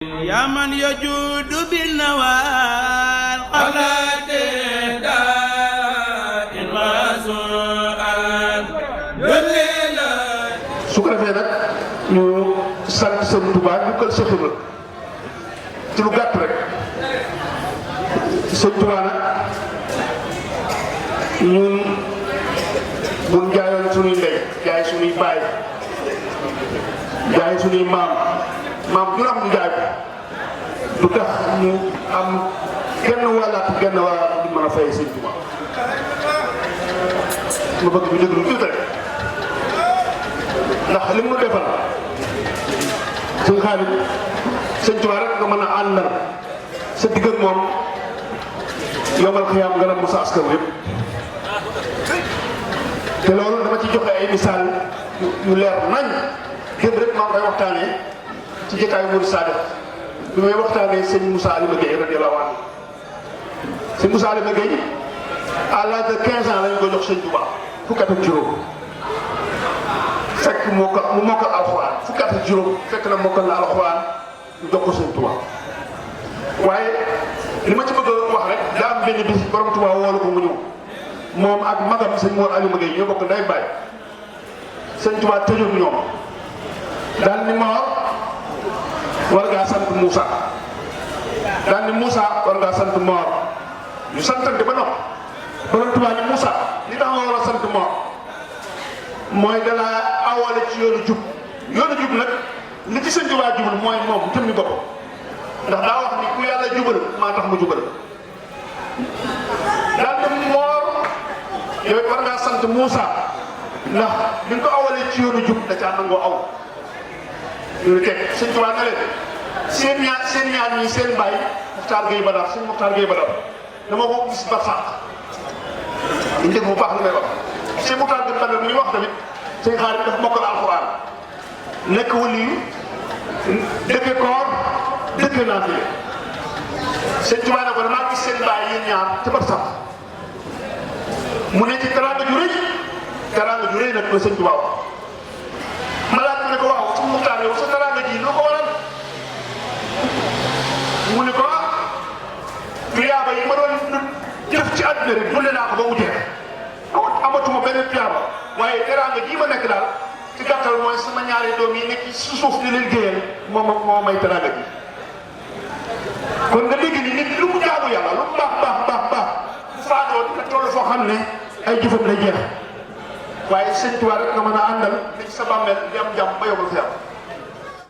يا من يجود بالنوال قلت دائم وسؤال su ko defee nag ñu sant Sëriñ Tuubaa ñu kër Seex Ibra ci lu gàtt rek Sëriñ Tuubaa nag ñun buñ jaayoon suñuy ndey jaay suñuy baay jaay suñuy maam du am ñu jaay ko du tax ñu am genn wàllaat genn wàllaat di mën a fay Sëriñ Tuubaa ma bëgg ñu déglu tuuti rek ndax li mu defal suñu xaalis Sëriñ Tuubaa rek nga mën a àndal sa digg ak moom yombal xiyaam nga dem sa askan yëpp te loolu dama ci joxe ay misaal yu leer nañ démb rek maa ngi koy waxtaanee ci jotaayu Mouride Sadef bi may waxtaanee sëñ Moussa Alima Gueye radiyallahu anhu sëñ Moussa Alima Gueye à l'âge de 15 ans la ñu ko jox Sëriñ Tuubaa fukki at ak juróom fekk mu mokkal alxuraan fukki at ak juróom fekk na mokkal na alxuraan ñu jox ko Sëriñ Tuubaa waaye li ma ci bëgg a wax rek daa am benn bis borom Tuubaa woolu ko mu ñëw moom ak magam sëñ Mor Alima Gueye ñoo bokk nday baay Sëriñ Tuubaa tëjoon ñoom daal ni Mor war ngaa sant Moussa daal ni Moussa war ngaa sant Mor ñu santante ba noppi borom Tuubaa ni Moussa li tax nga war a sant Mor mooy dalaa awale ci yoonu jub nag li ci Sëriñ Tuubaa jubal mooy moom jëmmi bopp ndax daa wax ni ku yàlla jubal maa tax mu jubal daal ni Mor yow war ngaa sant Moussa ndax bi nga ko awalee ci yoonu jub da caa nangoo aw ñu teg Sëriñ Tuubaa ne leen seen ñaar ñi seen baay Muxtaar Gueye Badar sëñ Muxtaar Gueye Badar dama ko gis ba sànq ñu dégg bu baax li may wax sëñ Muxtaar Gueye Badar mi wax tamit sëñ xaarit dafa mokkal alxuraan nekk waliyu dëkke koor dëkke naafile Sëriñ Tuubaa ne ko damaa gis seen baay yéen ñaar ci ba sànq mu ne ci teraanga ju rëy nag la Sëriñ Tuubaa wax ma laaj ne ko waaw su Muxtaar yow sa teraanga ji lu ko waral mu ne ko tuyaaba yi ma doon jëf ci àdduna rek dundee naa ko ba mu jeex amatuma benn tuyaaba waaye teraanga ji ma nekk daal ci gàttal mooy sama ñaari doom yi nekk ci suuf di leen géyal moo may teraanga ji kon nga dégg ni nit lu mu jaamu yàlla lu mu baax bu faatoo dina toll foo xam ne ay jëfam lay jeex waaye Sëriñ Tuubaa rek nga mën a àndal li ci sa bàmmeel di am jàmm ba yóbbul fi am